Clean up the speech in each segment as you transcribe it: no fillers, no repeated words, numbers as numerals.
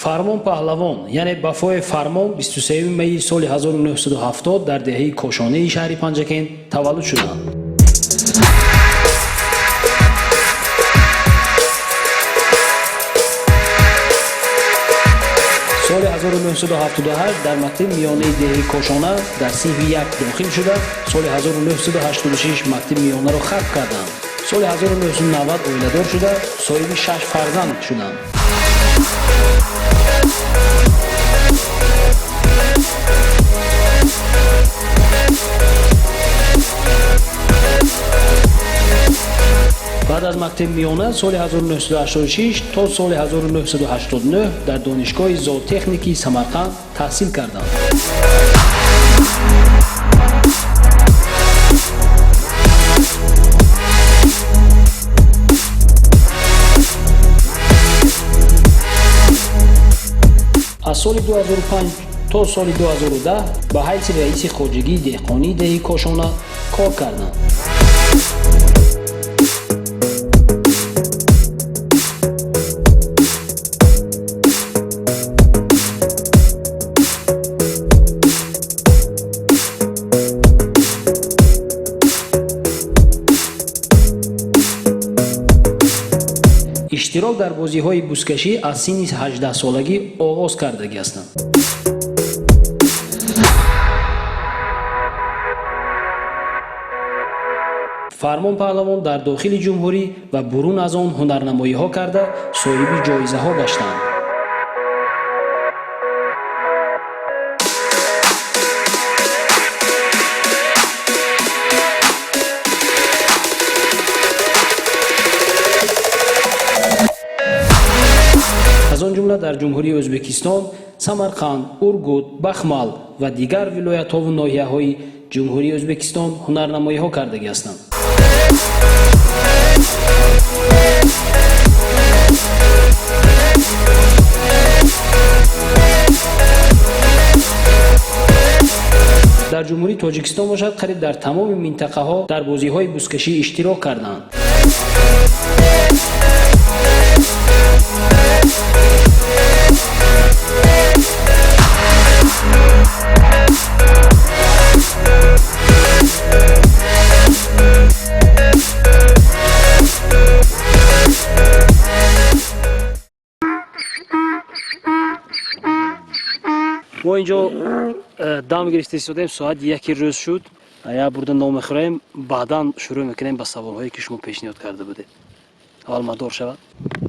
Фармон Паҳлавон, яъне Бафоев Фармон, 23 майи соли 1970 дар деҳаи Кошонаи шаҳри Панҷакент таваллуд шуданд. Соли 1978 дар мактаби миёнаи деҳаи Кошона дар синфи як дохил шуда, соли 1986 мактаби миёнаро хатм карданд. Соли 1990 оиладор шуда, соҳиби шаш фарзанд шуданд. Баъд аз мактаби миёна соли 1986 то соли 1989 дар Донишгоҳи зоотехникии Самарқанд таҳсил карданд. Аз соли 2005 то соли 2010 ба ҳайси раиси хоҷагии деҳқонии деҳи Кошона кор карданд. Иштирок дар бозиҳои бузкашӣ аз синни 18-солагӣ оғоз кардагӣ ҳастанд. Фармон Паҳлавон дар дохили ҷумҳурӣ ва бурун аз он ҳунарнамоиҳо карда, соҳиби ҷоизаҳо гаштанд. Аз он ҷумла дар Ҷумҳурии Ӯзбекистон, Самарқанд, Ургут, Бахмал ва дигар вилоятҳову ноҳияҳои Ҷумҳурии Ӯзбекистон ҳунарнамоиҳо кардагӣ ҳастанд. Дар Ҷумҳурии Тоҷикистон бошад, қариб дар тамоми минтақаҳо дар бозиҳои бузкашӣ иштирок карданд. Мо инҷо дам гирифта истодем, соат 1 рӯз шуд. Як бурда нон мехӯрем, баъдан шурӯъ мекунем ба саволҳое, ки шумо пешниҳод карда будед. Аввал мадор шавад.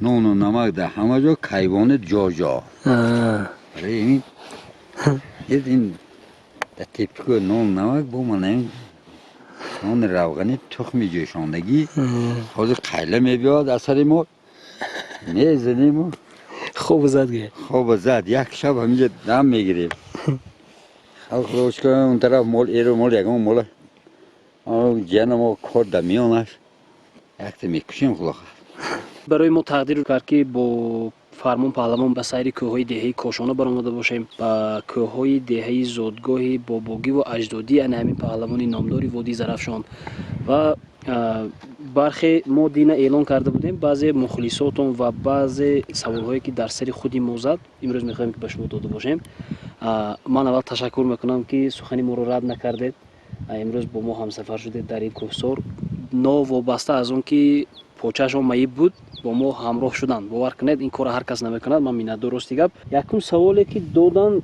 Нону намак дар ҳама ҷо, кайвони ҷо-ҷо. Барои ин ин дар теппико нону намак бо ман нони равғани, тухми ҷӯшондагӣ. Ҳозир қайла мебиёд аз сари мо, мезанему. Хоб зад ге. Хоб зад, як шаб ҳаминҷа дам мегирем. Халқ худошка, он тараф мол, эру мол, ягон мола ҷана мо кор дар миёнаш якта мекушем, худо. Барои мо тақдир кард, ки бо Фармон Паҳлавон ба сайри кӯҳҳои деҳаи Кошона баромада бошем, ба кӯҳҳои деҳаи зодгоҳи бобогиву аҷдодӣ, ана ҳамин паҳлавони номдори водии Зарафшон. Ва бархе мо дина эълон карда будем, баъзе мухлисотон ва баъзе саволҳое, ки дар сари худи мо зад, имрӯз мехоҳем, ки ба шумо дода бошем. Ман аввал ташаккур мекунам, ки сухани моро рад накардед, имрӯз бо мо ҳамсафар шудед дар ин кӯҳсор. Новобаста аз он ки почаашон маиб буд, бо мо ҳамроҳ шуданд. Бовар кунед, ин корро ҳар кас намекунад. Ман миннатдор. Рости гап, якум саволе, ки додан,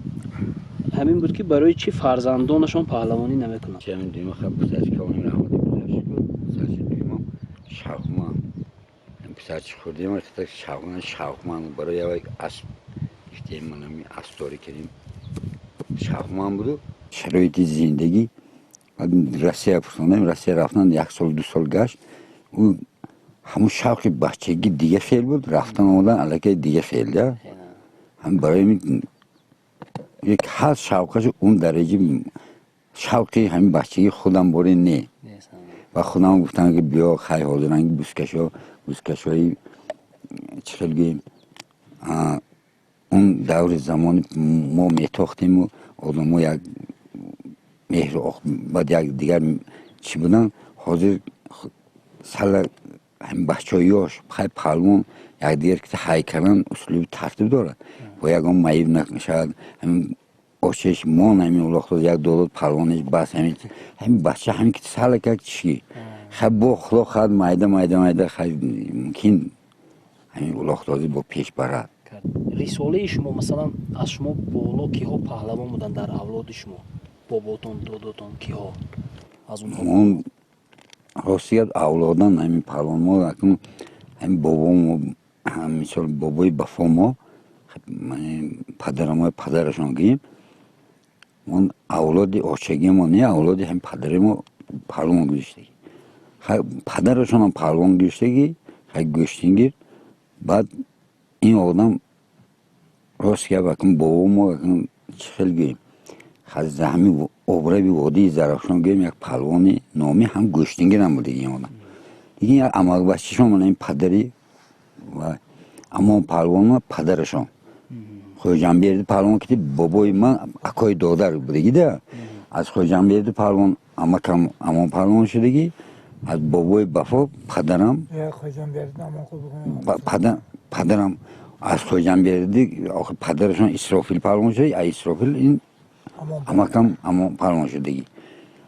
ҳамин буд, ки барои чӣ фарзандонашон паҳлавонӣ намекунанд? Шавқманд писарчи хурдем, шавқманд барои як асп гифтем, аспдорӣ кардем, шавқманд буду. Шароити зиндагӣ, Россия пурсондем, Россия рафтан, як сол, 2 сол гашт, ӯ ҳамун шавқи бачагӣ дига хел буд, рафтан омадан аллакай дига хел да. Ҳам барои як ҳар шавқаш он дараҷа шавқи ҳамин бачагӣ худам боре не. Ва худам гуфтам, ки биё, хай, ҳозиранги бузкашо, бузкашои чӣ хел гӯем, он даври замони мо метохтему одамо як меҳру баъд як дигар чӣ буданд. Ҳозир сала ҳамин бачаҳои ёш, хай, паҳлавон якдигар ки ҳайкалан услуби тартиб дорад. Бо ягон маиб нашавад. Ҳамин очеш мон, ҳамин улоқтоз як долот палвонеш, бас ҳамин бача ҳамин ки салакак чӣ. Хай, бо Худо хоҳад, майда майда майда, хай, мумкин ҳамин улоқтозӣ бо пеш барад. Рисолаи шумо, масалан, аз шумо боло киҳо паҳлавон буданд дар авлоди шумо? Боботон, додотон, киҳо аз онҳо? Он рости гап, авлодан ҳамин паҳлавон мо акнун ҳамин бобомо, мисол, бобои Бафо мо, падарамо, падарашон гӯем, он авлоди очагимо не, авлоди ҳамин падари мо паҳлавон гузоштагӣ. Падарашонам паҳлавон гузоштагӣ, хай, гӯштингир. Баъд ин одам, рост гап, акнун бобомо, акнун чӣ хел гӯем, ҳамин обрави водии Зарафшон гӯем, як паҳлавони номӣ ҳам гӯштингирам будаги ин одам. Дигин як амакбачишон, мана ин падари ва амон паҳлавон, падарашон Хоҷамберди паҳлавон, ки бобои ман акои додар будагида. Аз Хоҷамберди паҳлавон амакам Амон паҳлавон шудагӣ, аз бобои Бафо падарам, падарам аз Хоҷамберди падарашон Исрофил паҳлавон шуда, аз Исрофил ин амакам Амон паҳлавон шудагӣ.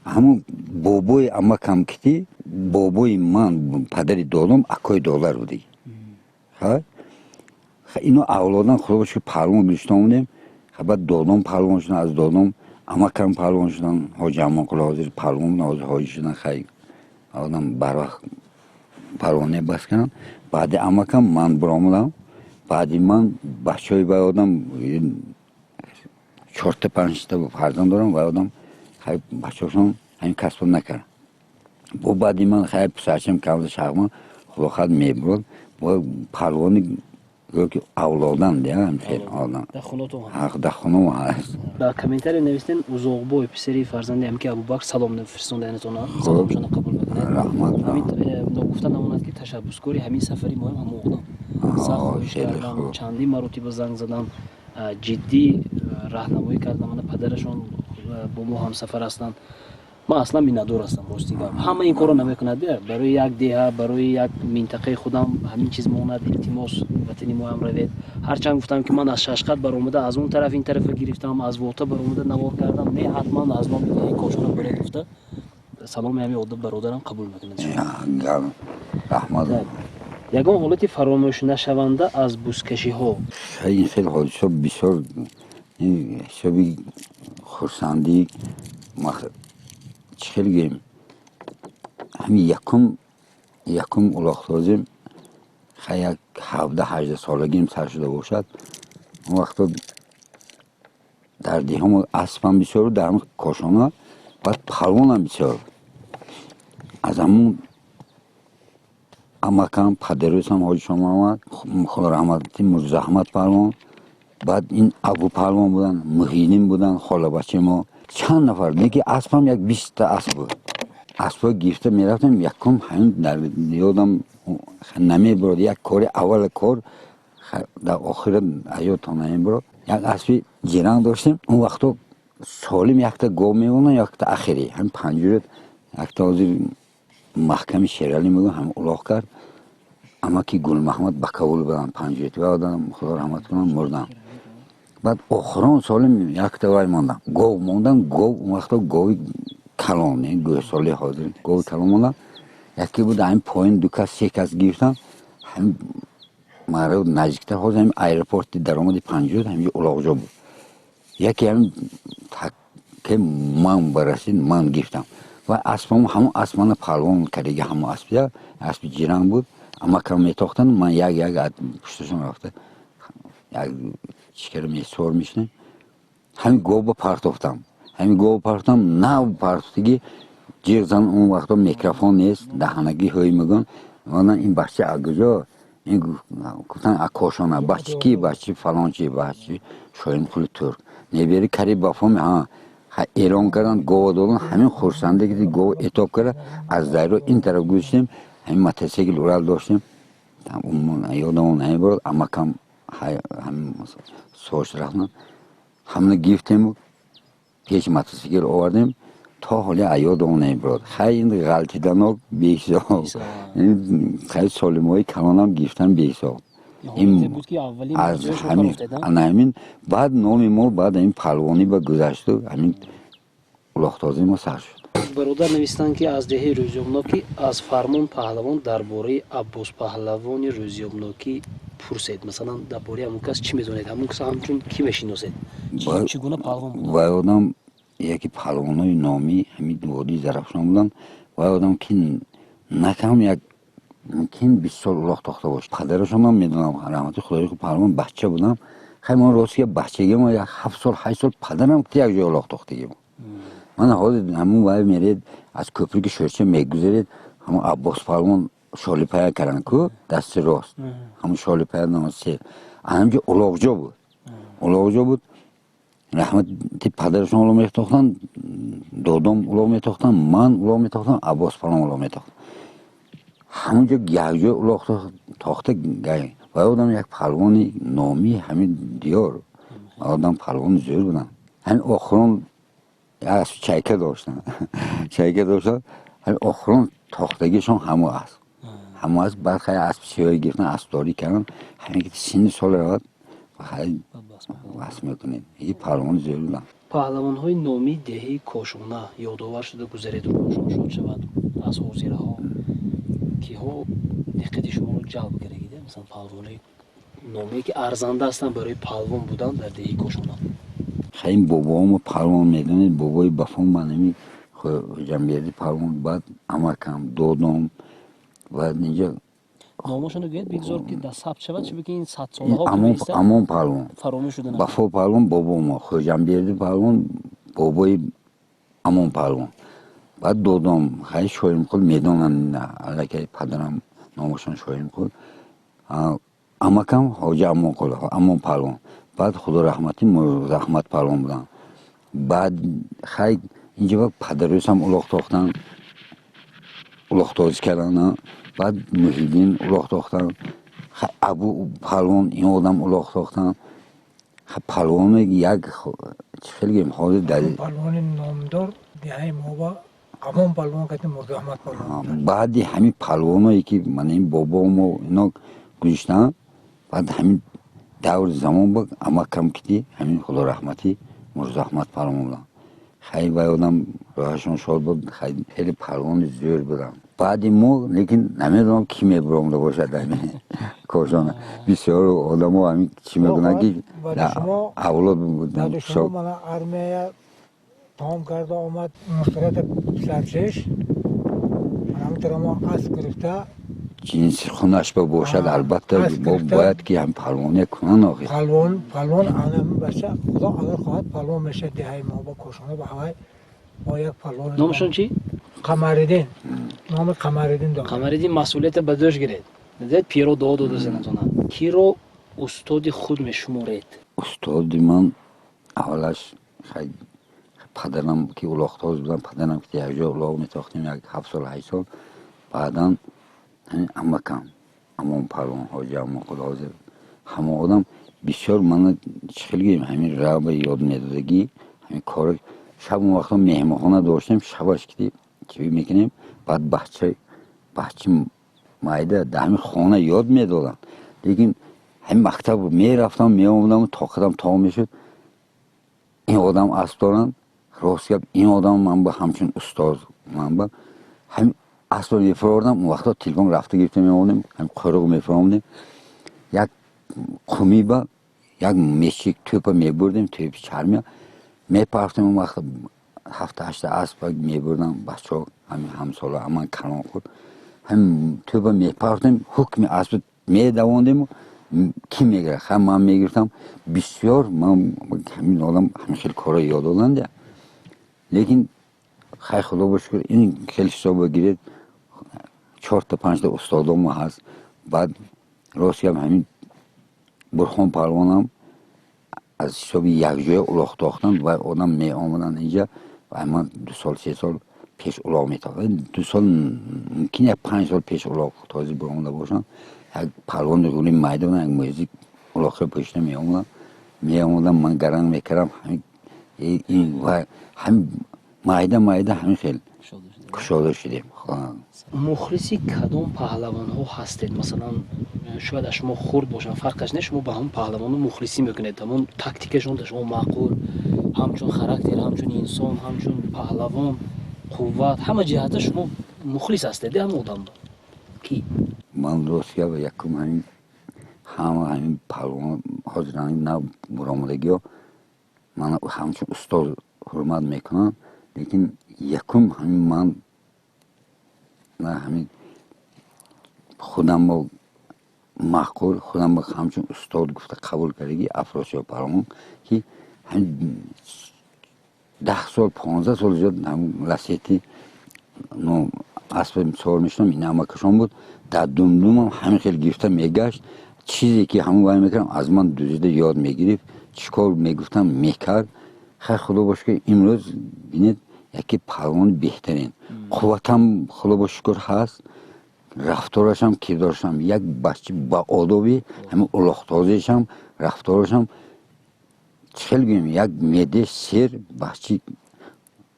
Ҳамун бобои амакам кити бобои ман, падари додам, акои додар будагӣ. Ино авлодан, Худо шукр, паҳлавон гирифта омадем. Баъд додом паҳлавон шудан, аз додом амакам паҳлавон шудан, ҳоҷи Амонқул, ҳозир паҳлавон, ҳозир ҳоҷӣ шудан. Хай, одам барвақт паҳлавоне бас кардам. Баъди амакам ман биромадам, баъди ман бачаҳои вай одам, чорта панҷта фарзанд дорам, вай одам, хай, бачаҳошон ҳамин касбо накард. Бо баъди ман, хай, писарчам камза шағман, Худо хоҳад, мебурад бо паҳлавони, гӯё ки авлодан одам дар хонамо ҳаст. Дар комментария навистен: Узоқбой, писари фарзанди ҳамки Абубакр, салом фиристондаянатона, саломшона қабул мекунед. Раҳмат. Ҳамин ногуфта намонад, ки ташаббускори ҳамин сафари моям ҳамон одам. Сахт хоҳиш кардам, чандин маротиба занг задам, ҷиддӣ раҳнамоӣ кардам. Мана падарашон бо мо ҳамсафар ҳастанд. Ман аслан миннатдор ҳастам, рости гап, ҳама ин корро намекунад. Барои як деҳа, барои як минтақаи худам ҳамин чиз монад. Илтимос, ватани моям равед. Ҳарчанд гуфтам, ки ман аз Шашқат баромада, аз он тараф, ин тарафа гирифтам, аз Вота баромада навор кардам, не, ҳатман аз номи деҳаи Кошона буред, гуфта, саломи ҳамин одам бародарам қабул мекунад. Раҳмат. Ягон ҳолати фаромӯшнашаванда аз бузкашиҳо? Ин хел ҳодисаҳо бисёр, ҳисоби хурсандӣ, чӣ хел гӯем, ҳамин якум улоқтозим, хай, як 17-18 солагиам сар шуда бошад. Он вақто дар деҳамо аспам бисёр, дар ҳамин Кошона, баъд палвонам бисёр. Аз ҳамун амакам, падарӯсам, ҳоҷи Шомуҳаммад, Худо раҳмати, Мурзаҳмад палвон, баъд ин Абу палвон буданд, Муҳиддин буданд, холабачаи мо, чанд нафар. Неки аспам як 20-та асп буд. Аспҳо гирифта мерафтем. Якум ҳамин дар ёдам намебурад, як кори аввала кор дар охира ҳаётон намебурад. Як аспи ҷиранг доштем. Он вақто солим якта гов мемонад, якта ахири ҳамин панҷурат, якта ҳозир маҳками Шералӣ мегӯям, ҳам улоқ кард. Амаки Гулмаҳмад Бакавул буданд, панҷурат ва одам, Худо раҳмат кунам, мурдам. Баъд охирон солим якта вай мондам, гов мондам. Гов он вақто гови калон, гӯсоли ҳозир гови калон мондам. Яке буд, ҳамин поин ду кас, се кас гирифтам, ҳамин маро наздиктар, ҳозир ҳамин аэропорти даромади Панҷурат, ҳаминҷо улоқҷо буд. Яке ҳамин таке ман барасид, ман гирифтам ва аспам, ҳамон асп мана палвон кардига, ҳамон аспия, аспи ҷиранг буд. Амакам метохтан, ман як як пушташон рафта, як чикара месвор мешудем. Ҳамин говба партофтам, ҳамин гов партофтам, нав партофтагӣ ҷиғ зан. Он вақто микрофон нест, даҳанагӣ ҳӯй мегӯн. Мана ин бача аз куҷо? Ин гуфтан, а Кошона. Бачи ки? Бачи фалончи, бачи Шоҳинқули Турк, небери кари Бафоми. Ҳа, эълон кардан, гова додан. Ҳамин хурсанде ки гов этоб карда, аз дайро ин тараф гузоштем. Ҳамин мотосикл Урал доштем, ёдамон намебурад, амакам сош рафтан, ҳамна гирифтему пеши мотосикл овардем, то ҳоли ёдамон намебурад. Хай, ин ғалтиданок беҳисоб, хай, солимҳои калонам гирифтан беҳисоб. Аз ҳамин баъд номи мо баъд ҳамин палвонӣ ба гузашту ҳамин улоқтозии мо сар шуд. Бародар навистанд, ки аз деҳаи Рӯзиёбнокӣ, аз Фармон Паҳлавон дар бораи Аббос Паҳлавони Рӯзиёбнокӣ пурсед. Масалан, дар бораи ҳамон кас чӣ медонед? Ҳамон кас ҳамчун кӣ мешиносед? Чӣ гуна паҳлавон буд? Вай одам яке паҳлавонои номӣ ҳамин водии Зарафшон буданд. Вай одам ки на кам як мумкин 20 сол улоқ тохта бошад. Падарашонам медонам, раҳмати худои паҳлавон. Бача будам, хай, мо рости бачагӣ мо як 7 сол, 8 сол падарам як ҷой улоқ тохтагӣ. Мана ҳозир ҳамун вай меред, аз кӯприки Шӯрча мегузаред, ҳамун Аббос паҳлавон шолипая кардан ку, дасти рост ҳамун шолипая се ҳамҷо улоғҷо буд, улоғҷо буд. Раҳмати падарашон улоқ метохтанд, додом улоқ метохтанд, ман улоқ метохтам, Аббос паҳлавон улоқ метохтам. Ҳамунҷо якҷо улоқ тохта. Вай одам як паҳлавони номии ҳамин диёр, одам паҳлавони зӯр буданд. Ҳамин охирон асп чайка доштанд, чайка доштанд. Ҳамин охирон тохтагишон ҳамо аст, ҳамо аст. Баъд хай асп сиёҳӣ гирифтан, аспдорӣ кардан. Ҳамин ки синни сол равад, хай бас мекунед. И паҳлавони зӯр буданд. Паҳлавонҳои номии деҳаи Кошона ёдовар шуда гузаред, рӯҳашон шод шавад. Аз ҳозираҳо киҳо диққати шуморо ҷалб кардагида? Масалан, паҳлавонои номие ки арзанда ҳастанд барои паҳлавон будан дар деҳаи Кошона. Хай, бобоҳомо паҳлавон медонед, бобои Бафон манами Ҷамберди паҳлавон, баъд амакам, додом, баъд инҷа. Номошоно гӯед, бигзор ки дар сабт шавад, чунки ин садсолаҳо Амон паҳлавон. Фаромӯш шуда. Бафо паҳлавон бобомо, Хоҷамберди паҳлавон бобои Амон паҳлавон, баъд додом, хай, Шоимқул медонанд аллакай, падарам номашон Шоимқул, амакам Ҳоҷи Амонқул, Амон паҳлавон, баъд худо раҳматӣ Раҳмат паҳлавон буданд. Баъд хай инҷа падарӯсам улоқ тохтан, улоқтозӣ кардан, баъд Муҳиддин улоқ тохтан, Абу паҳлавон, ин одам улоқ тохтан. Паҳлавоне як чӣ хел гӯем ҳозир дар Паҳлавони номдор деҳаи мо ба Амон паҳлавон кати Мурзоаҳмад паҳлавон. Баъди ҳамин паҳлавоное ки мана ин бобомо ино гузиштанд, баъд ҳамин даври замон ба амакам кити ҳамин худо раҳматӣ Мурзоаҳмад паҳлавон буданд. Хай, вай одам роҳашон шод буд. Хай, хеле паҳлавони зӯр буданд баъди мо, лекин намедонам ки мебуромда бошад. Ҳамин Кошона бисёр одамо ҳамин чӣ мекунанд ки авлод. Мана армия тамом карда омад, нусрата сарчеш ҳамтара мо асп гирифта. Ҷинси хунаш ба бошад, албатта, бояд ки ҳам паҳлавоне кунанд охир. Паҳлавон, паҳлавон, ана бача, худо агар хоҳад, паҳлавон мешавад деҳаи мо ба Кошона ба ҳавай мо як паҳлавон. Номашон чӣ? Қамариддин, номи Қамариддин дорад. Қамариддин, масъулията ба дӯш гиред. Дед пиро дуо дода зинатона. Киро устоди худ мешуморед? Устоди ман аввалаш падарам ки улоқтоз будам, падарам ки якҷо улоқ метохтем як 7 сол, 8 сол. Баъдан амакам Амон паҳлавон, Ҳоҷи Амонқул, ҳозир ҳамон одам бисёр мана чӣ хел гӯем, ҳамин раба ёд медодагӣ, ҳамин кор. Шаб он вақто меҳмонхона доштем, шабаш ки чӣ мекунем, баъд бача бачи майда дар ҳамин хона ёд медоданд, лекин ҳамин мактаб мерафтам, меомадам, тоқатам то мешуд. Ин одам асп доранд, рост гап, ин одам ман ба ҳамчун устоз, ман ба ҳамин аспро мефурордам. Он вақто телефон рафта гирифта меомадем, ҳамин қӯруқ мефуромадем, як қумиба як мешик тӯпа мебурдем, тӯпи чармия мепарфтем. Он вақт ҳафта ҳашта аспа мебурдам, бачаҳо ҳамин ҳамсола, ман калон худ, ҳамин тӯпа мепарфтем, ҳукми аспа медавондему кӣ мегирад, ха, ман мегирифтам. Бисёр ман ҳамин одам ҳамин хел корро ёд доданда, лекин хай, худо ба шукр, ин хел ҳисобо гиред, чорта панҷта устодомо ҳаст. Баъд рост гап, ҳамин Бурхон паҳлавонам аз ҳисоби якҷоя улоқ тохтан ва одам меомаданд инҷа ва ман 2 сол, 3 сол пеш улоқ метохтам, 2 сол, мумкин як 5 сол пеш улоқ тозӣ биромада бошам. Як паҳлавони ғули майда будам, як мӯзи улоқро пӯшида меомадам, ман гаранг мекардам ва ҳамин майда майда ҳамин хел. Кушода шудем. Мухлиси кадом паҳлавонҳо ҳастед? Масалан, шояд аз шумо хурд бошанд, фарқаш не, шумо ба ҳамон паҳлавонҳо мухлисӣ мекунед, ҳамон тактикашон дар шумо маъқул, ҳамчун характер, ҳамчун инсон, ҳамчун паҳлавон, қувват, ҳама ҷиҳата шумо мухлис ҳастед ҳамон одамро. Ки? Ман, рост гап, якум ҳамин ҳама ҳамин паҳлавон ҳозир ҳамин нав буромадагиҳо ман ҳамчун устоз ҳурмат мекунам, лекин якум ҳамин ман ҳамин худамро маъқул, худамро ҳамчун устод гуфта қабул кардагӣ Афросиёб паҳлавон, ки ҳамин 10 сол, 15 сол зиёд ласети аспи савор мешудам, ин амакашон буд, дар думдумам ҳамин хел гирифта мегашт. Чизе ки ҳамон вай мекардам, аз ман дузида ёд мегирифт, чӣ кор мегуфтам, мекард. Хай, худо ба шукр, имрӯз бинед, яке паҳлавони беҳтарин, қувватам, худо ба шукр, ҳаст, рафторашам, кирдорашам, як бачи баодоби, ҳамин улоқтозиашам, рафторашам, чӣ хел гӯем, як меъде сер бачи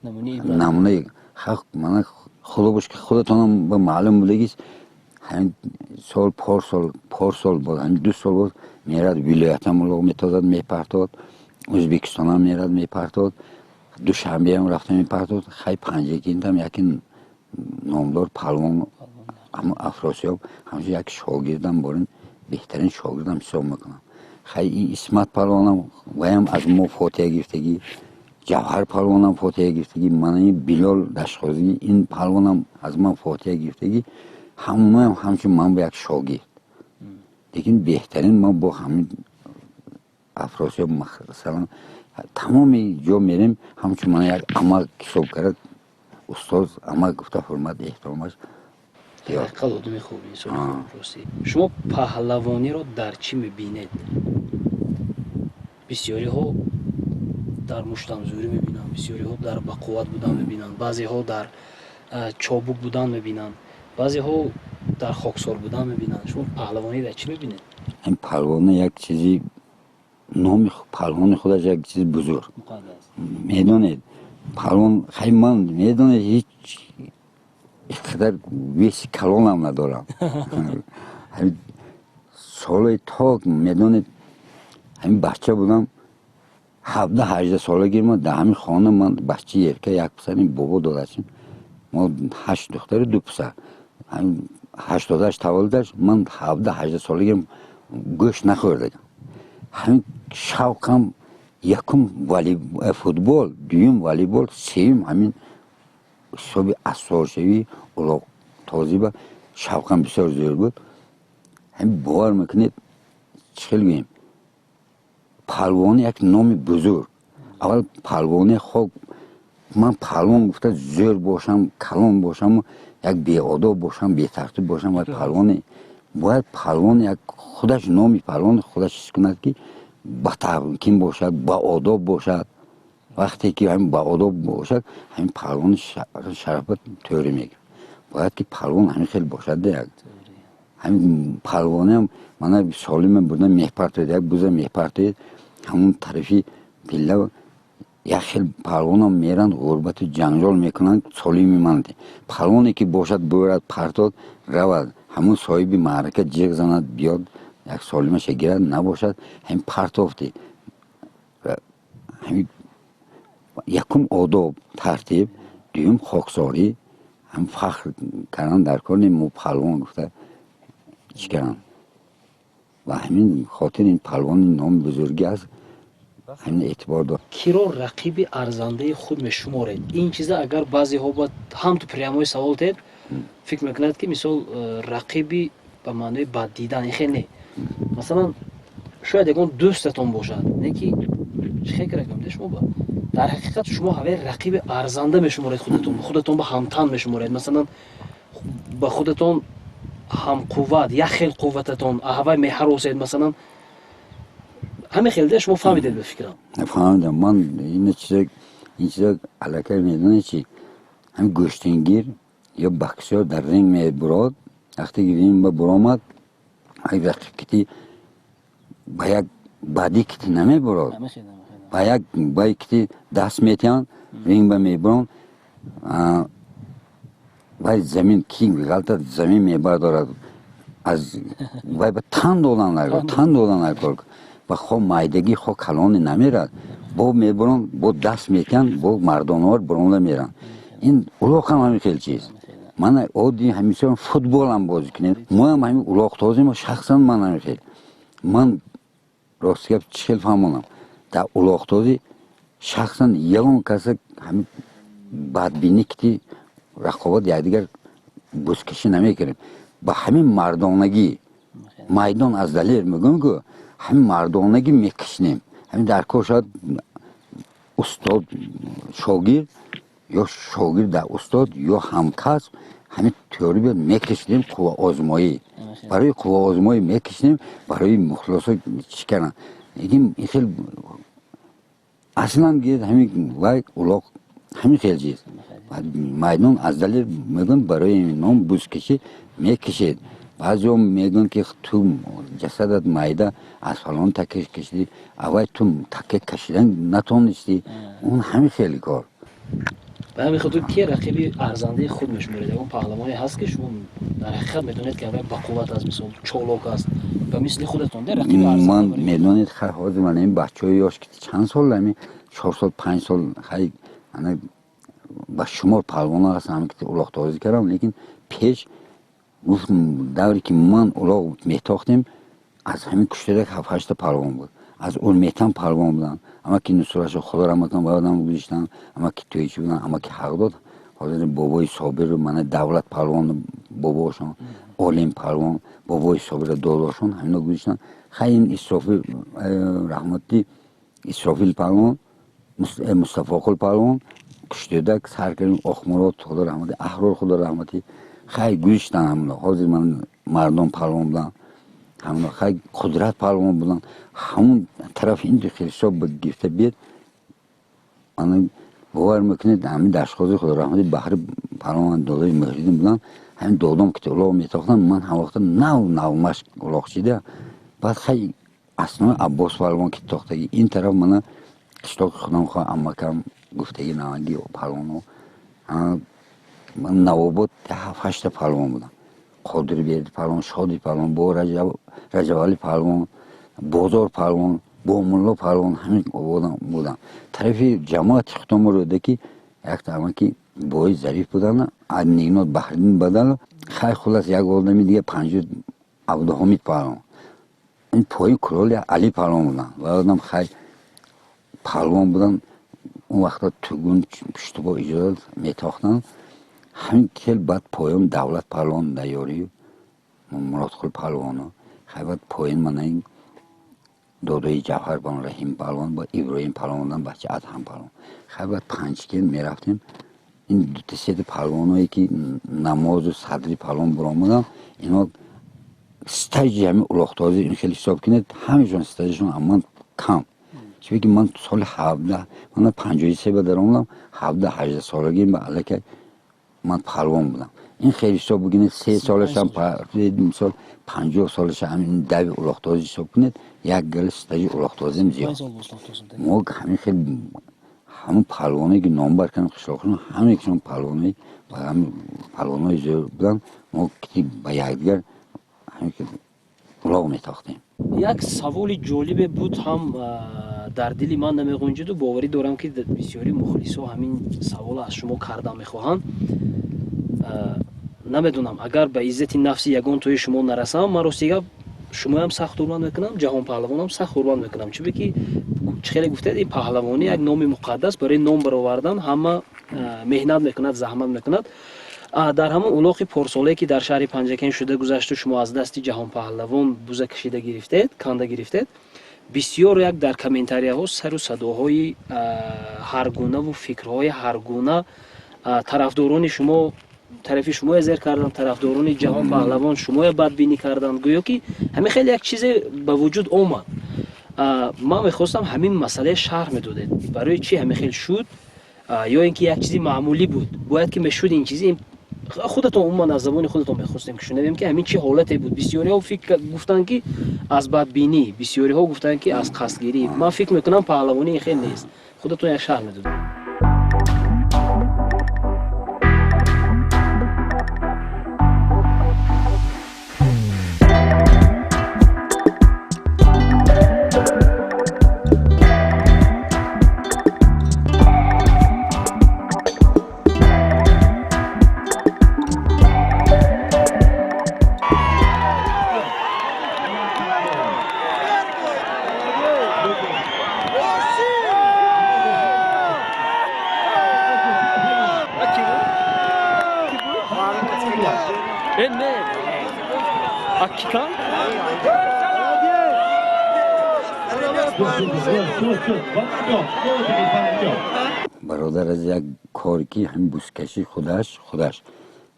намунаи хақ. Мана, худо ба шукр, худатонам ба маълум будагист, ҳамин сол, пор сол боз, ҳамин 2 сол боз мерад, вилоятам улоқ метозад, мепартод, Ӯзбекистонам мерад, мепартод, Душанбеам рафта мепартод. Хай, Панҷакентам яке номдор палвон ҳамон Афросиёб, ҳамчун як шогирдам, борин беҳтарин шогирдам ҳисоб мекунам. Хай, ин Исмат палвонам, ваям аз мо фотиҳа гирифтагӣ, Ҷавҳар палвонам фотиҳа гирифтагӣ, мана ин Билол Дашхозигӣ, ин палвонам аз ман фотиҳа гирифтагӣ. Ҳамонаам ҳамчун ман бо як шогирд, лекин беҳтарин ман бо ҳамин Афросиёб. Масалан, тамоми ҷо мерем, ҳамчун мана як амак ҳисоб кард, устоз, амак гуфта ҳурмат, эҳтиромаш. Ҳақиқат, одами хуб, инсони хуб. Ростӣ, шумо паҳлавониро дар чӣ мебинед? Бисёриҳо дар муштамзӯрӣ мебинанд, бисёриҳо дар бақувват будан мебинанд, баъзеҳо дар чобук будан мебинанд, баъзеҳо дар хоксор будан мебинанд. Шумо паҳлавонӣ дар чӣ мебинед? Ин паҳлавонӣ як чизи, номи паҳлавони худаш як чизи бузург, медонед, паҳлавон. Хай, ман, медонед, ҳеҷ иқадар веси калонам надорам. Солои то, медонед, ҳамин бача будам, 17-18 солаги ма, дар ҳамин хона ман бачаи ерка, як писарим, бобо додачим, мо ҳашт духтару ду писар. 88 таваллудаш, ман 17-18 солагиам гӯшт нахӯрдагам. Ҳамин шавқам якум футбол, дуюм волейбол, сеюм ҳамин ҳисоби асоршавӣ, улоқтозиба шавқам бисёр зиёд буд. Ҳамин, бовар мекунед, чӣ хел гӯем, паҳлавонӣ як номи бузург. Аввал паҳлавонӣ хок, ман паҳлавон гуфта зӯр бошам, калон бошаму як беодоб бошам, бетартиб бошам, ва паҳлавоне бояд, паҳлавон як худаш, номи паҳлавон худаш ҳис кунад, ки батамкин бошад, баодоб бошад. Вақте ки ҳамин баодоб бошад, ҳамин паҳлавони шарафат тӯрӣ мегирад. Бояд ки паҳлавон ҳамин хел бошад. Як ҳамин паҳлавониам мана солима бурда мепартоед, як буза мепартоед, ҳамун тарафи пилла як хел паҳлавонам меранд, ғурбату ҷанҷол мекунанд. Солими ман паҳлавоне ки бошад, бурад, партод, равад, ҳамун соҳиби маърака ҷиғ занад, биёд, як солимаша гирад. Набошад, ҳамин партофти. Ҳамин якум одоб, тартиб, дуюм хоксорӣ, ҳам фахр кардан дар кор не, мо паҳлавон гуфта чӣ кардан. Ва ҳамин хотир ин паҳлавони номи бузургӣ аст, ҳамин эътибор дор. Киро рақиби арзандаи худ мешуморед? Ин чиза агар баъзеҳо ба ҳамту прямой савол тед, фикр мекунад, ки мисол рақиби ба маънои бад дидан. Ин хел не. Масалан, шояд ягон дӯстатон бошад, не ки чӣ хел кард шумо ба дар ҳақиқат шумо ҳаваи рақиби арзанда мешуморед, худатон ба ҳамтан мешуморед, масалан, ба худатон ҳамқувват, як хел қуввататон, ҳавай меҳаросед, масалан, ҳамин хел де. Шумо фаҳмидед, ба фикрам. Фаҳмидам. Ман ин чиза аллакай, медонед чи, ҳамин гӯштингир ё боксёр дар ринг мебурод, вақте ки ринг ба буромад, рақиб кити ба як бадӣ кити намебурод, ба як бай кити даст метиҳанд, ринг ба мебурон. Вай замин ки ғалта замин мебардорад, аз вай ба тан додан накор, тан додан накор. Ба хо майдагӣ, хо калони намерад, бо мебурон, бо даст метиҳанд, бо мардонавор буронда меранд. Ин улоқам ҳамин хел чиз. Мана оддӣ ҳамиша футболам бозӣ кунем, моям ҳамин улоқтозим. Шахсан ман ҳамин хел, ман рости гап чӣ хел фаҳмонам, дар улоқтозӣ шахсан ягон каса ҳамин бадбинӣ кити рақобат якдигар бузкашӣ намекунем. Ба ҳамин мардонагӣ майдон аз далер мегӯем, ку ҳамин мардонагӣ мекишнем. Ҳамин дар кор шояд устод шогирд ё шогирд дар устод ё ҳамкасб, ҳамин теорӣ биёд мекишнем. Қувваозмоӣ, барои қувваозмоӣ мекишнем, барои мухлисо чӣ кардан. Лекин ин хел аслан гирд ҳамин вай улоқ ҳамин хел чиз майдон аз далер мегӯям, барои ном бузкашӣ мекишед. Баъзеҳо мегӯянд, ки ту ҷасадат майда, аз фалон таке кашидӣ, аввай ту таке кашидан натонистӣ. Он ҳамин хели кор. Ба ҳамин хотир ки рақиби арзандаи худ мешуморед? Ягон паҳлавоне ҳаст, ки шумо дар ҳақиқат медонед, ки аввай бақувват аст, мисол чолок аст, ба мисли худатон де рақиби ман арзанда барои- Медонед, хай ҳозир ман ин бачаҳои ёш ки чанд сол, ҳами 4 сол, 5 сол, хай ана ба шумор паҳлавонҳо ҳастанд, ҳама ки улоқтозӣ кардам. Лекин пеш гуфтам, давре ки ман улоқ метохтем, аз ҳамин куштадак ҳафт ҳашта паҳлавон буд, аз Урметан паҳлавон буданд, ама ки Нусратшо, худо раҳмат кунад, ба одам гузиштанд, ама ки тӯйчи буданд, ама ки ҳақ дод. Ҳозир бобои Собиру мана Давлат паҳлавон, бобошон Олим паҳлавон, бобои Собира додошон, ҳамино гузиштанд. Хай ин Исрофил раҳмати Исрофил паҳлавон, Мустафоқул паҳлавон, куштедак сар кардем, Охмурод, худо раҳмати, Аҳрор, худо раҳмати, хай гузиштанд ҳамино. Ҳозир ман мардон паҳлавон буданд ҳамино, хай Қудрат паҳлавон буданд. Ҳамун тараф ин хелсо гирифта биед, ана бовар мекунед, ҳамин дашхози, худо раҳмати, Баҳри паҳлавон, додои Муҳриддин буданд. Ҳамин додом ки улоқ метохтанд, ман ҳам вақта нав навмашқ улоқчида. Баъд хай аснои Аббос паҳлавон ки тохтаги ин тараф, мана қишлоқи худам хо аммакам гуфтаги наваги паҳлавонҳо, ман Навобод ҳафт ҳашта паҳлавон будам: Қодирберди паҳлавон, Шоди паҳлавон, бо Раҷабали паҳлавон, Бозор паҳлавон, Бомулло паҳлавон, ҳамин будам. Тарафи ҷамоати худомо рӯда ки якта амаки бои Зариф буданд, Нигнот Баҳриддин бадал, хай хулас як одами дига панҷу Абдуҳомид паҳлавон, ин пои куроли Али паҳлавон буданд ва одам хай паҳлавон буданд. Он вақта тугун пуштубо иҷозат метохтанд. Ҳамин кел баъд поён Давлат паҳлавон дар ёрию Муродқул паҳлавоно, хай баъд поён мана ин додои Ҷавҳар паҳлавон, Раҳим паҳлавон бо Иброҳим паҳлавон буданд, бача Адҳам паҳлавон. Хай баъд Панҷкен мерафтем, ин дута сета паҳлавоное ки Намозу Садри паҳлавон буромаданд, ино стажи ҳамин улоқтозӣ ин хеле ҳисоб кунед, ҳамешон стажашон аман кам, чунки ман соли 17, ман 53 ба даромадам, 17-18 солагӣ ба аллакай ман паҳлавон будам. Ин хеле ҳисоб бигиред, се солашам, мисол 50 солаша ҳамин дави улоқтозӣ ҳисоб кунед, як гала стажи улоқтозим зиёд. Мо ҳамин хел ҳамун паҳлавоное ки номбар кардем, қишлоқшон ҳамекшон паҳлавонои паҳлавонои зӯр буданд. Мо ки ба якдигар ҳамин улоқ метохтем. Як саволи ҷолибе буд ҳам дар дили ман намеғунҷиду, боварӣ дорам, ки бисёри мухлисо ҳамин саволро аз шумо кардан мехоҳанд. Намедонам, агар ба иззати нафси ягон тои шумо нарасам, ман рости гап шумоям сахт ҳурмат мекунам, Ҷаҳон паҳлавонам сахт ҳурмат мекунам, чунки чӣ хеле гуфтед, ин паҳлавонӣ як номи муқаддас, барои ном баровардан ҳама меҳнат мекунад, заҳмат мекунад. Дар ҳамон улоқи порсолае, ки дар шаҳри Панҷакент шуда гузашту шумо аз дасти Ҷаҳонпаҳлавон буза кашида гирифтед, канда гирифтед, бисёр як дар комментарияҳо сару садоҳои ҳаргунаву фикрҳои ҳаргуна, тарафдорони шумо тарафи шумоя зер карданд, тарафдорони Ҷаҳон паҳлавон шумоя бадбинӣ карданд, гӯё ки ҳамин хеле як чизе ба вуҷуд омад. Ман мехостам ҳамин масъалаи шарҳ медодед, барои чӣ ҳамин хел шуд, ё ин ки як чизи маъмулӣ буд, бояд ки мешуд ин чизи? Худатон, умуман аз забони худатон мехостем, ки шунавем, ки ҳамин чӣ ҳолате буд. Бисёриҳо фикр гуфтанд, ки аз бадбинӣ, бисёриҳо гуфтанд, ки аз қасдгирӣ. Ман фикр мекунам, паҳлавонӣ ин хел нест. Худатон як шарҳ медодед. Аккикан. Бародар, аз як кор ки ҳамин бузкашӣ худаш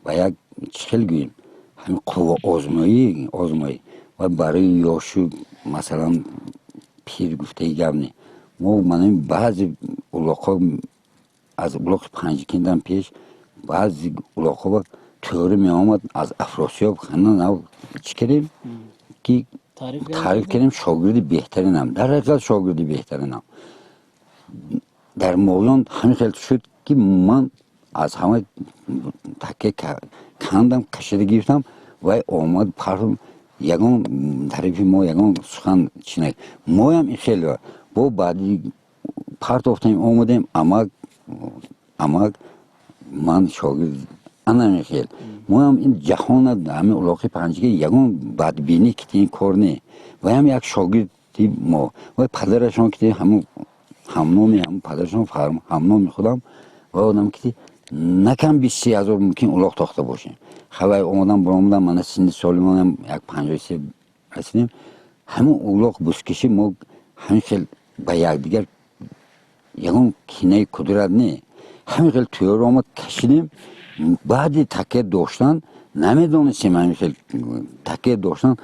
ба як чӣ хел гӯем, ҳамин қувва озмоӣ ва барои ёшу, масалан, пир гуфтаи гап не. Мо манам баъзе улоқҳо аз улоқи Панҷакентам пеш, баъзе улоқҳо тӯри меомад аз Афросиёб. Хана нав чӣ кардем ки таъриф кардем, шогирди беҳтаринам, дар ҳақиқат шогирди беҳтаринам дар моён ҳамин хел шуд ки ман аз ҳама таке кандам, кашида гирифтам. Вай омад, партум, ягон тарафи мо ягон сухан чӣ на. Моям ин хел бо баъди партофтем, омадем, амак ман шогирд анами хел. Моям ин ҷаҳона ҳамин улоқи Панҷаки ягон бадбинӣ ки ин кор не. Ваям як шогирди мо, вай падарашон ки ҳамун ҳамноми ҳамун падарашон, ҳамноми худам ва одам ки накам 23 000 мумкин улоқ тохта бошем. Хавай омадам, баромадам, мана синни соли манам як 53 расидем. Ҳамун улоқ бузкашӣ мо ҳамин хел ба якдигар ягон кинаи кудрат не. Ҳамин хел тӯёро омад, кашидем. Баъди таке доштан намедонистем, ҳамин хел таке доштан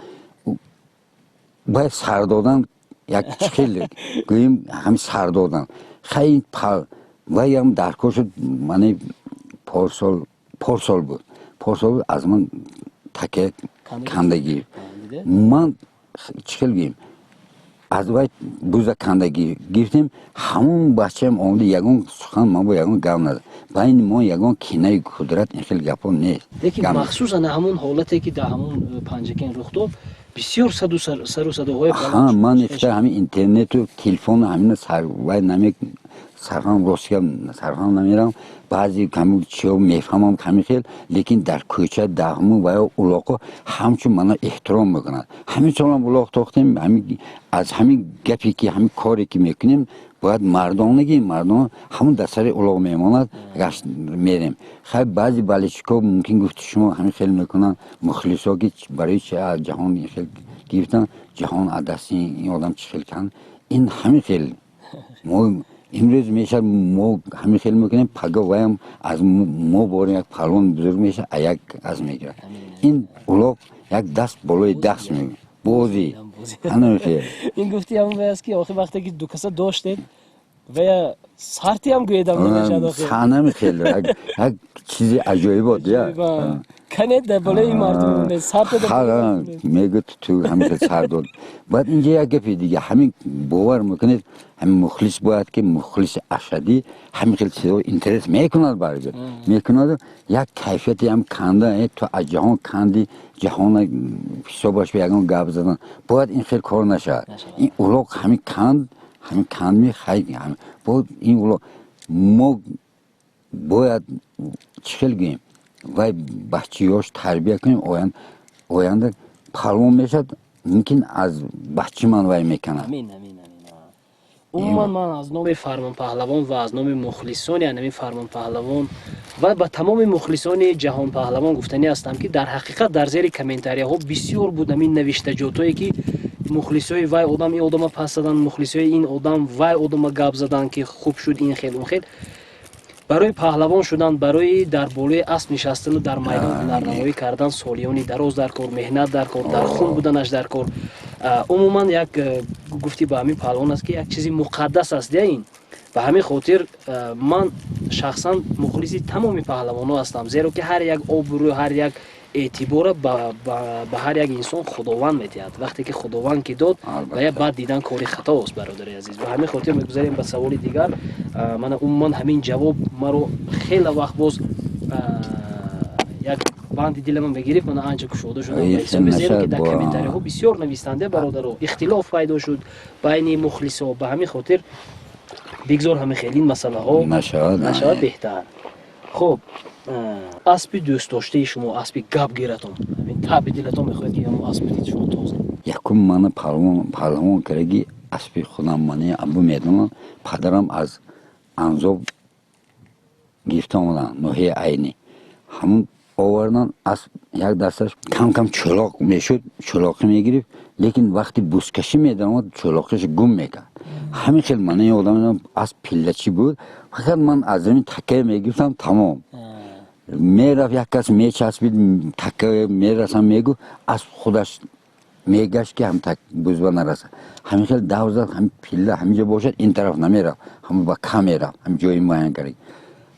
бояд сар додан, як чӣ хел гӯем, ҳамин сар додан. Хай, ваям даркор шуд. Мани порсол буд, порсол буд, аз ман таке канда гирифт. Ман чӣ хел гӯем, аз вай буза канда гирифтем. Ҳамон бачаам омада, ягон сухан ман бо ягон гап назад. Байни мо ягон кинаи кудрат, ин хел гапҳо нест. Лекин махсусан ҳамон ҳолате ки дар ҳамон Панҷакен рух дод, бисёр сару садоҳои Ман ифта ҳамин интернету телефону ҳамина вай наме сарфам, ростига сарфам намерам. Баъзе ками чиё мефаҳмам ками хел, лекин дар кӯча даҳму ва ё улоқо ҳамчун мана эҳтиром мекунад. Ҳамин солам улоқ тохтем. Аз ҳамин гапе ки ҳамин коре ки мекунем, бояд мардонагӣ, мардон ҳамун дар сари улоқ мемонад, гашт мерем. Хай, баъзе болельщик о мумкин гуфти шумо ҳамин хел мекунанд, мухлисо ки барои чи аз ҷаҳон ин хел гирифтан, ҷаҳон аз дасти ин одам чӣ хел канд. Ин ҳамин хел мо имрӯз мешавад, мо ҳамин хел мекунем, пага ваям аз мо бори як паҳлавони бузург мешавад, а як аз мегирад. Ин улоқ як даст болои даст мегӯ бозӣ ҳамин хел. Ин гуфти ҳамон вай аст ки охир вақте ки ду каса доштед, вая сартиам гӯедам намешавад охир. Ҳанами хел як чизи аҷоибот я. Канед дар болои мардум сарт. Мегӯ, ту ҳамин хел сар дод. Баъд инҷа як гапи дига, ҳамин бовар мекунед, ҳамин мухлис бояд ки мухлиси ашадӣ ҳамин хел чизо интерес мекунад, баргӯ мекунад, як кайфияти ҳам канда, ту аз ҷаҳон канди, ҷаҳона ҳисобаш ба ягон гап задан бояд, ин хел кор нашавад. Ин улоқ ҳамин канд, ҳамин кандми хай бо ин улоқ мо бояд чӣ хел гӯем, вай бачаёш тарбия кунем, оянда палвон мешавад, мумкин аз бачи ман вай мекунад. Умуман, ман аз номи Фармонпаҳлавон ва аз номи мухлисони анами Фармонпаҳлавон ва ба тамоми мухлисони Ҷаҳонпаҳлавон гуфтанӣ ҳастам, ки дар ҳақиқат дар зери комментарияҳо бисёр буд ҳамин навиштаҷотое, ки мухлисои вай одам ин одама пас задан, мухлисои ин одам вай одама гап задан, ки хуб шуд, ин хел, он хел. Барои паҳлавон шудан, барои дар болои асп нишастану дар майдон ҳунарнамоӣ кардан солиёни дароз дар кор, меҳнат дар кор, дар хун буданаш дар кор. Умуман, як гуфти ба ҳамин паҳлавон аст, ки як чизи муқаддас аст я ин. Ба ҳамин хотир ман шахсан мухлиси тамоми паҳлавонҳо ҳастам, зеро ки ҳар як обрӯ, ҳар як эътибора ба ҳар як инсон Худованд медиҳад. Вақте ки Худованд ки дод, ва я баъд дидан кори хатост, бародари азиз. Ба ҳамин хотир мегузарем ба саволи дигар. Мана, умуман, ҳамин ҷавоб маро хеле вақт боз як банди дилама мегирифт, мана анча кушода шудам, зеро ки дар комментариҳо бисёр навистанде, бародаро, ихтилоф пайдо шуд байни мухлисо. Ба ҳамин хотир бигзор ҳамин хел ин масъалаҳо нашавад, беҳтар. Хуб, аспи дӯстдоштаи шумо, аспи гапгиратон, таби дилатон мехоҳед, ки ҳамон аспи шумо тоза. Якум мана паҳлавон кардаги аспи худам мани абу медонам, падарам аз Анзоб гирифта омаданд, ноҳияи Айнӣ, ҳамун Овардан, асп як дасташ кам кам чӯлоқ мешуд, чӯлоқӣ мегирифт, лекин вақти бузкашӣ медаромад, чӯлоқиш гум мекард. Ҳамин хел мана ёдам, асп пиллачӣ буд, фақат ман аз замин таккая мегирифтам, тамом, мерафт. Як кас мечаспид, такка мерасам, мегуфт, асп худаш мегашт, ки ҳам бузба нарасад. Ҳамин хел давр зад, ҳамин пилла ҳаминҷо бошад, ин тараф намерафт, ҳамон ба кам мерафт, ҳамин ҷои муайян кардаги.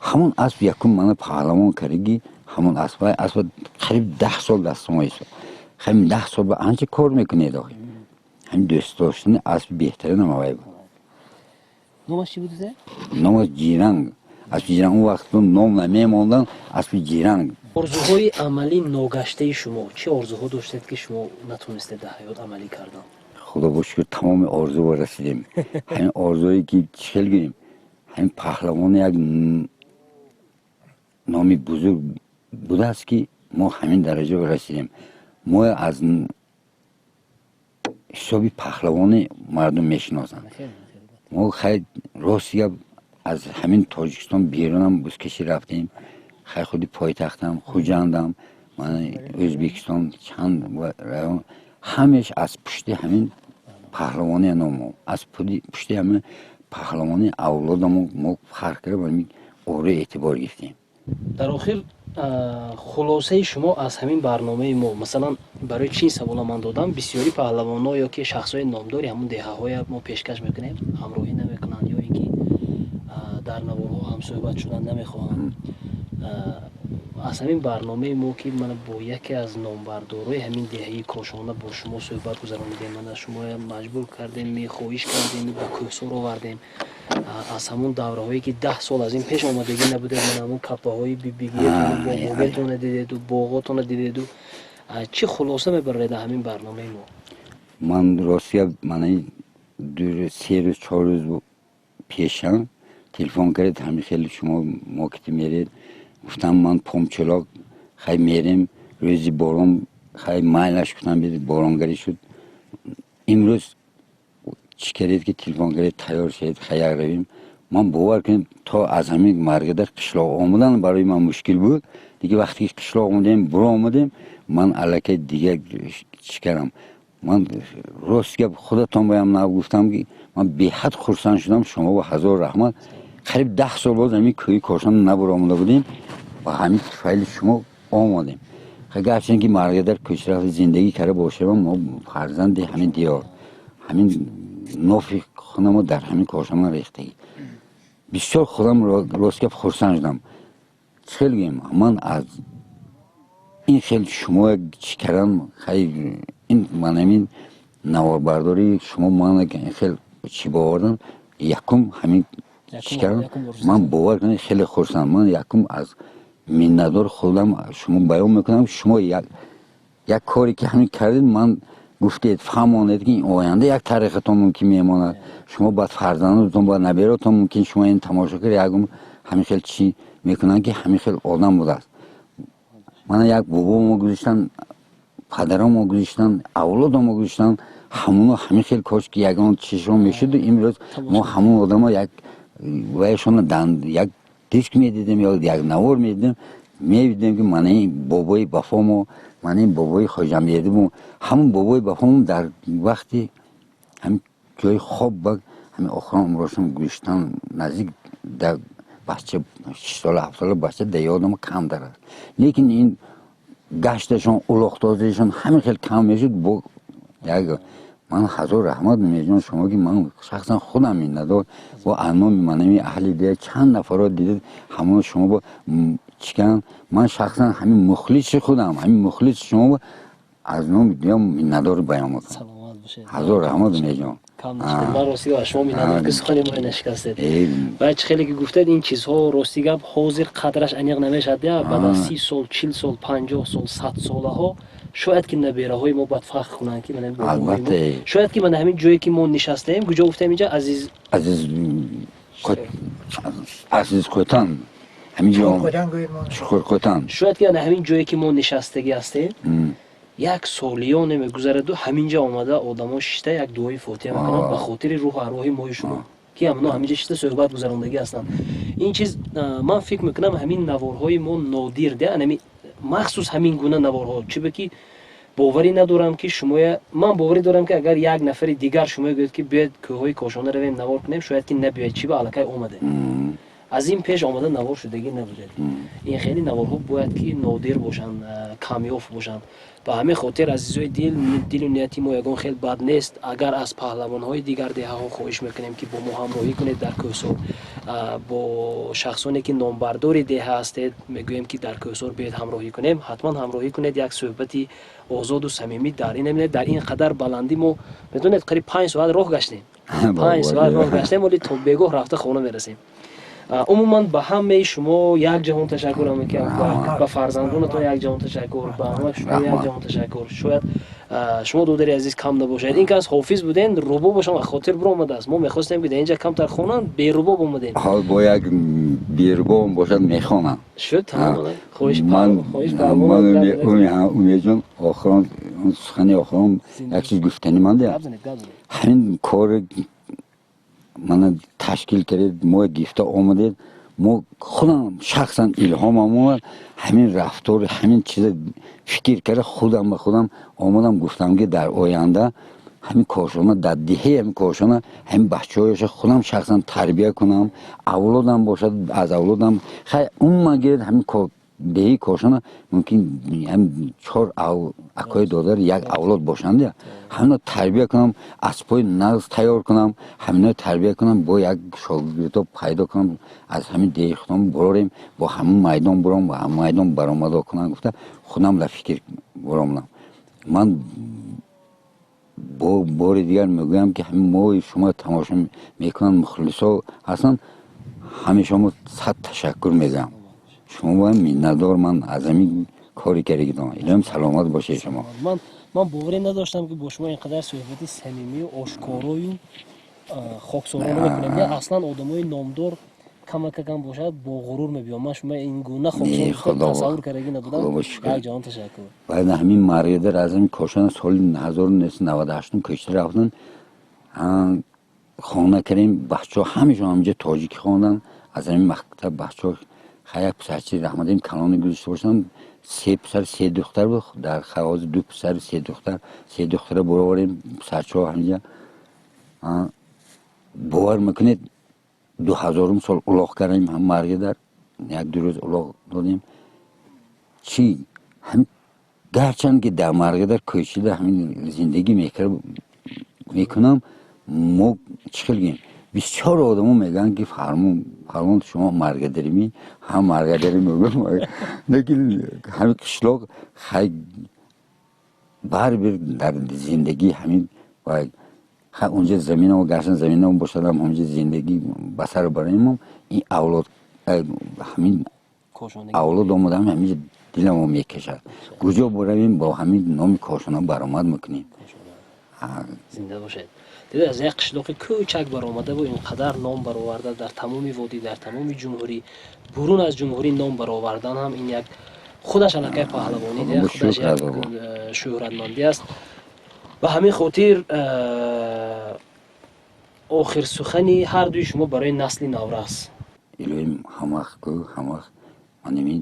Ҳамон асп якум мана паҳлавон кардаги. Ҳамон асп, асп қариб 10 сол дастам истод. Ҳамин 10 сол ба анча кор мекунед охи. Ҳамин дӯст доштани асп беҳтаринам авай буд. Номаш чӣ буд? Номаш Ҷиранг, аспи Ҷиранг. Он вақт ном намемондан, аспи Ҷиранг. Орзуҳои амалӣ ногаштаи шумо, чӣ орзуҳо доштед, ки шумо натонистед дар ҳаёт амалӣ кардан? Худо бо шукр, тамоми орзуро расидем. Ҳамин орзуе ки чӣ хел гӯем, ҳамин паҳлавони як номи бузург будааст, ки мо ҳамин дараҷа расидем. Мо аз ҳисоби паҳлавони мардум мешиносанд. Мо хай, рости гап, аз ҳамин Тоҷикистон берунам бузкашӣ рафтем. Хай, худи пойтахтам, Хуҷандам, Ӯзбекистон, чанд район, ҳамеш аз пушти ҳамин паҳлавони мо, аз пушти ҳамин паҳлавони авлодамо мо фарқ карда, ҳамин обрӯи эътибор гирифтем. Дар охир, хулосаи шумо аз ҳамин барномаи мо. Масалан, барои чӣ савола ман додам? Бисёри паҳлавонҳо ё ки шахсҳои номдори ҳамун деҳаҳоя мо пешкаш мекунем, ҳамроҳӣ намекунанд ё ин ки дар наворҳо ҳамсӯҳбат шудан намехоҳанд. Аз ҳамин барномаи мо, ки мана бо яке аз номбардорои ҳамин деҳаи Кошона бо шумо суҳбат гузаронидем, мана шумоя маҷбур кардем, мехоҳиш кардем, ба кӯҳсор овардем, аз ҳамун давраҳое ки 10 сол аз ин пеш омадагӣ набудед, мана ҳамун каппаҳои бибигиятону бобогиятона дидеду, боғотона дидеду, чӣ хулоса мебаред аз ҳамин барномаи мо? Ман ростия, мана 2 рӯз, 3 рӯз, 4 рӯз пешам телефон кардед, ҳамин хеле шумо мо кити меред, гуфтам, ман помчулок хай мерем, рӯзи борон хай майлаш, гуфтам, боронгарӣ шуд. Имрӯз чӣ кардед, ки телефон кардед, тайёр шавед, хай як равем. Ман, бовар кунед, то аз ҳамин Маргадар қишлоқ омадан барои ман мушкил буд. Дига вақте ки қишлоқ омадем, буро омадем, ман аллакай дига чӣ кардам. Ман рост гап, худатон баям нав гуфтам, ки ман беҳад хурсанд шудам. Шумо ба ҳазор раҳмат. Қариб 10 сол боз ҳамин кӯҳи Кошон набуромада будем, ба ҳамин туфайли шумо омадем. Гарчанд ки Маргадар кӯчрафта зиндагӣ карда бошем, мо фарзанди ҳамин диёр, ҳамин нофи хунамо дар ҳамин Кошона рехтагӣ. Бисёр худам, рост гап, хурсанд шудам. Хел гӯем, ман аз ин хел шумо чӣ кардан, хай, ин ман ҳамин наворбардории шумо ман ин хел чӣ бовардан, якум ҳамин чӣ кардам. Ман, бовар кунед, хеле хурсанд. Ман якум аз миннатдор худам шумо баён мекунам. Шумо як коре ки ҳамин кардед, ман гуфтед, фаҳмонед, ки оянда як таърихатон мумкин мемонад. Шумо баъд фарзандотон, ба наберотон мумкин шумо ин тамошо кард, ягум ҳамин хел чӣ мекунанд, ки ҳамин хел одам будааст. Мана як бобомо гузоштан, падаромо гузоштан, авлодомо гузоштан, ҳамуно ҳамин хел кош ки ягон чизшон мешуду, имрӯз мо ҳамун одамо як ваяшона як диск медидем ё як навор медидем, мебидем, ки мана ин бобои бафомо, мана ин бобои Хоҷамбердимо. Ҳамун бобои бафомо дар вақти ҳамин ҷои хоб ба ҳамин охирон умрошон гузоштан, наздик дар бача 6 сола, 7 сола бача дар ёдам камтар аст, лекин ин гашташон, улоқтозишон ҳамин хел кам мешуд. Бо як ман ҳазор раҳмат, Умедҷон, шумо, ки ман шахсан худам миннатдор бо аноми манами аҳли дия чанд нафарро дидед, ҳамоно шумо бо чӣ кардам. Ман шахсан ҳамин мухлиси худам, ҳамин мухлиси шумо аз номи дуям миннатдор баён мекунам. Ҳазор раҳмат, Умедҷон. Ман рости гап, шумо миннатдор, ки сухани моро нашикастед. Ва чӣ хеле ки гуфтед, ин чизҳо, рости гап, ҳозир қадраш аниқ намешавад. Я баъд аз 30 сол, 40 сол, 50 сол, 100 солаҳо шояд ки набераҳои мо баъд фахр кунанд, ки шояд ки мана ҳамин ҷое ки мо нишастаем, куҷо гуфтем инҷа, Азиз? Азиз Қӯтан, ҳамин ҷо, Чуқурқӯтан. Шояд ки ана ҳамин ҷое ки мо нишастагӣ ҳастем, як солиёне мегузараду, ҳаминҷа омада одамо шишта як дуои фотиҳа мекунанд ба хотири рӯҳу арвоҳи мои шумо, ки ҳамоно ҳаминҷа шишта суҳбат гузарондагӣ ҳастанд. Ин чиз, ман фикр мекунам, ҳамин наворҳои мо нодир де анами. Махсус ҳамин гуна наворҳо, чиба ки боварӣ надорам, ки шумоя, ман боварӣ дорам, ки агар як нафари дигар шумо гӯяд, ки биёед, кӯҳҳои Кошона равем, навор кунем, шояд ки набиёед. Чиба аллакай омаде, аз ин пеш омада навор шудагӣ набудед. Ин хеле наворҳо бояд ки нодир бошанд, камёфт бошанд. Ба ҳамин хотир, азизои дил, дилу нияти мо ягон хел бад нест. Агар аз паҳлавонҳои дигар деҳаҳо хоҳиш мекунем, ки бо мо ҳамроҳӣ кунед дар кӯҳсор, бо шахсоне ки номбардори деҳа ҳастед, мегӯем, ки дар кӯҳсор биёед, ҳамроҳӣ кунем, ҳатман ҳамроҳӣ кунед. Як суҳбати озоду самимӣ дар ин дар ин қадар баландӣ мо, медонед, қариб 5 соат роҳ гаштем, 5 соат роҳ гаштем, вале то бегоҳ рафта хона мерасем. Умуман, ба ҳамаи шумо як ҷаҳон ташаккур, ки ба фарзандонатон як ҷаҳон ташаккур, ба ҳамаи шумо як ҷаҳон ташаккур. Шояд шумо, додари азиз, кам набошед. Ин кас ҳофиз буден, рубобашон хотир биромадааст. Мо мехостем, ки дар инҷа камтар хонанд, берубоб омадем. Ҳол бо як берубобам бошад, мехонам. Шуд, тамом, хоҳиш. Умедҷон, охирон сухани охирон, як чиз гуфтанӣ монда. Ҳамин кори мана ташкил кардед, мо гифта омадед, мо худам шахсан илҳомам омад. Ҳамин рафтори, ҳамин чиза фикр карда, худам ба худам омадам, гуфтам, ки дар оянда ҳамин кошона, дар деҳаи ҳамин кошона, ҳамин бачаҳояша худам шахсан тарбия кунам, авлодам бошад, аз авлодам хай, умуман гиред, ҳамин деҳаи кошона мумкин чор акои додар як авлод бошанд, ҳамино тарбия кунам, аспои нағз тайёр кунам, ҳамино тарбия кунам, бо як шогирдо пайдо кунам, аз ҳамин деҳаи худам бурорем, бо ҳамин майдон буром, ба ҳамин майдон баромадо кунам гуфта, худам дар фикр буромадам. Ман бо бори дигар мегӯям, ки ҳамин мои шумо тамошо мекунанд, мухлисо ҳастанд, ҳамеша мо сад ташаккур мегӯям. Шумо бояд миннатдор ман аз ҳамин кори кардагитон. Илоҳим, саломат бошед шумо. Ман боварӣ надоштам, ки бо шумо ин қадар суҳбати самимию ошкорою хоксорона мекунем. Не, аслан одамои номдор камакакам бошад, бо ғурур мебиём. Ман шумо ин гуна хоксор тасаввур кардагӣ набудам. Як ҷаҳон ташаккур. Баъд ҳамин марғидар аз ҳамин кошона соли 1998 кӯчта рафтан, хона кардем, бачаҳо ҳамешон ҳаминҷо тоҷикӣ хонданд. Аз ҳамин мактаб бачаҳо як писарчи раҳматим калони гузошта бошанд, се писар, се духтар буд. Дар ҳозир ду писар, се духтар, се духтара буроварем, писарчаҳо ҳаминҷа. Бовар мекунед, 2000-ум сол улоқ кардем, ҳам маргидар як ду рӯз улоқ додем. Чӣ ҳамин, гарчанд ки дар маргидар кӯчида ҳамин зиндагӣ мекунам, мо чӣ хел гӯем, бисёр одамо мегӯянд, ки фармон, фармон, шумо маргадарими? Ҳам маргадари мегӯям, лекин ҳамин қишлоқ хай барибир дар зиндагӣ ҳамин унҷа заминамо, гарчанд заминамо бошадам, ҳаминҷа зиндагӣ ба сар барем. Ин авлод, ҳамин авлод омадам, ҳаминҷа диламо мекашад. Куҷо буравем, бо ҳамин номи кошона баромад мекунем. Зинда бошед. Дида, аз як қишлоқи кӯчак баромадаву ин қадар ном бароварда, дар тамоми водӣ, дар тамоми ҷумҳурӣ, бурун аз ҷумҳурӣ ном баровардан ҳам ин як худаш аллакай паҳлавонӣ, худаш як шӯҳратмандӣ аст. Ба ҳамин хотир охир сухани ҳар дуи шумо барои насли наврас. Илоҳим, ҳамвақт гӯ, ҳамвақт манамин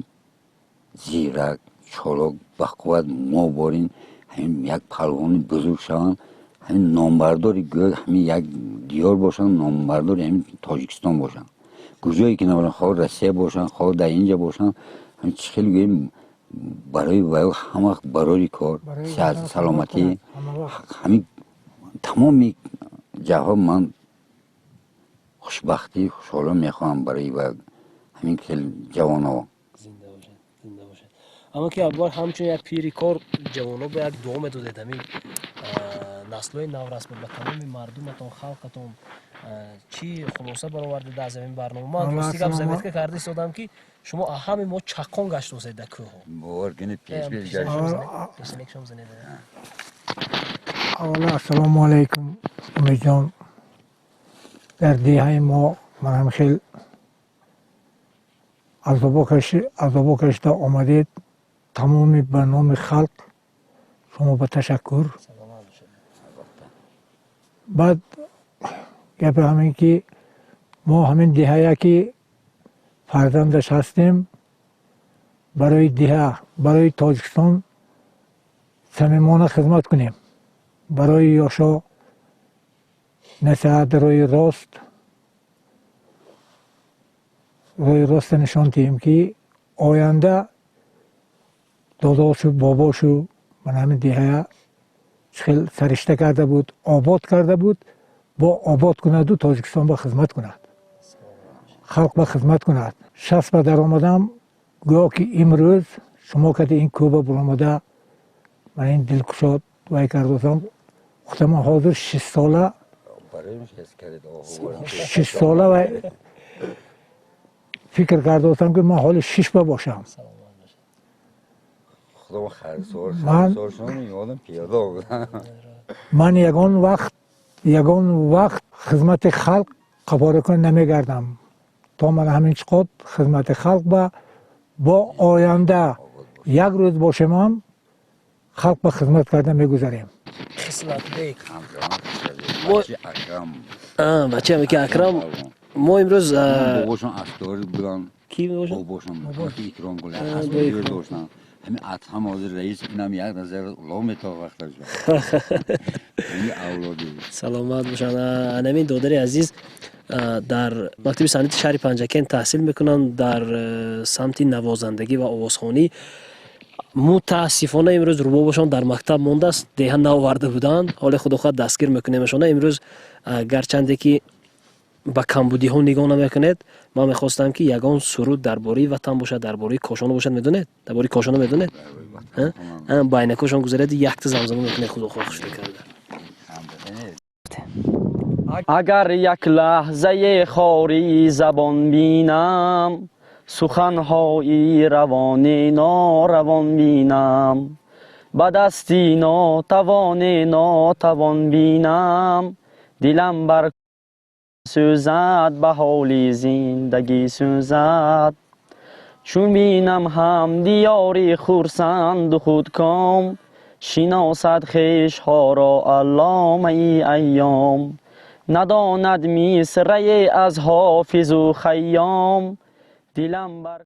зирак, чолок, бақувват мо борин, ҳамин як паҳлавони бузург шаванд, ҳамин номбардори гӯ ҳамин як диёр бошанд, номбардори ҳамин Тоҷикистон бошанд, куҷое ки набошанд, хоҳ Россия бошанд, хоҳ дар инҷа бошанд. Ҳамин чӣ хел гӯем, барои ваё ҳамавақт барори кор, саломатӣ, ҳамин тамоми ҷаҳон ман хушбахтӣ, хушҳолӣ мехоҳам барои ҳамин хел ҷавонҳо. Аммо ки акбар, ҳамчун як пири кор, ҷавонҳо ба як дуо медодед, ҳамин наслҳои наврас, ба тамоми мардуматон, халқатон чӣ хулоса баровардед аз ҳамин барнома? Ман рости гап, заметка карда истодам, ки шумо ҳами мо чаққон гаштосед дар кӯҳҳо. Бовар кунед, пеш пеш. Аввало, ассалому алайкум, Умедҷон. Дар деҳаи мо манам хел азобо кашида омадед. Тамоми ба номи халқ шумо ба ташаккур. Баъд гапи ҳамин, ки мо ҳамин деҳая ки фарзандаш ҳастем. Барои деҳа, барои Тоҷикистон самимона хизмат кунем, барои ёшо насиҳат, роҳи роста нишон диҳем, ки оянда додошу бобошу ман ҳамин деҳая чӣ хел саришта карда буд, обод карда буд, бо обод кунаду Тоҷикистон ба хизмат кунад, халқ ба хизмат кунад. 60 ба даромадам, гӯё ки имрӯз шумо кади ин кӯба буромада, ман ин дилкушод вай кардосам. Худамон ҳозир 6 сола, 6 сола вай фикр кардосам, ки ман ҳоли шиш ба бошам. Худо харсор. Харсоршон ёдам пиёда. Ман ягон вақт хизмати халқ қафоракун намегардам. То ман ҳамин чиқод хизмати халқ ба бо оянда як рӯз бошемам, халқ ба хизмат карда мегузарем. Хислатбек. Бачи Акрам. Бача ки Акрам, мо имрӯз Бобошон асдори буданд. Ки бошад? Бобошон Икром асдори доштанд. Ҳамин Адҳам ҳозир раис, инам як назар улов метова вақташ ҳамин авлоди. Саломат бошанд. Анамин додари азиз дар мактаби санъати шаҳри Панҷакент таҳсил мекунанд дар самти навозандагӣ ва овозхонӣ. Мутаассифона, имрӯз рубобашон дар мактаб мондааст, деҳа наоварда буданд. Ҳоле, худо хоҳад, дастгир мекунемашона имрӯз. Гарчанде ки ба камбудиҳо нигоҳ намекунед, ман мехостам, ки ягон суруд дар бораи ватан бошад, дар бораи Кошона бошад. Медонед, дар бораи Кошона медонед? Байнакошон гузаред, якта замзама мекунед, худо хоҳад, хушта карда. Агар як лаҳзае хори забон бинам, суханҳои равоне норавон бинам, ба дасти нотавоне нотавон бинам, дилам бар сӯзад, ба ҳоли зиндагӣ сӯзад. Чун бинам ҳам диёри хурсанду худком, шиносад хешҳоро алломаи айём, надонад мисрае аз Ҳофизу Хайём, дилам бар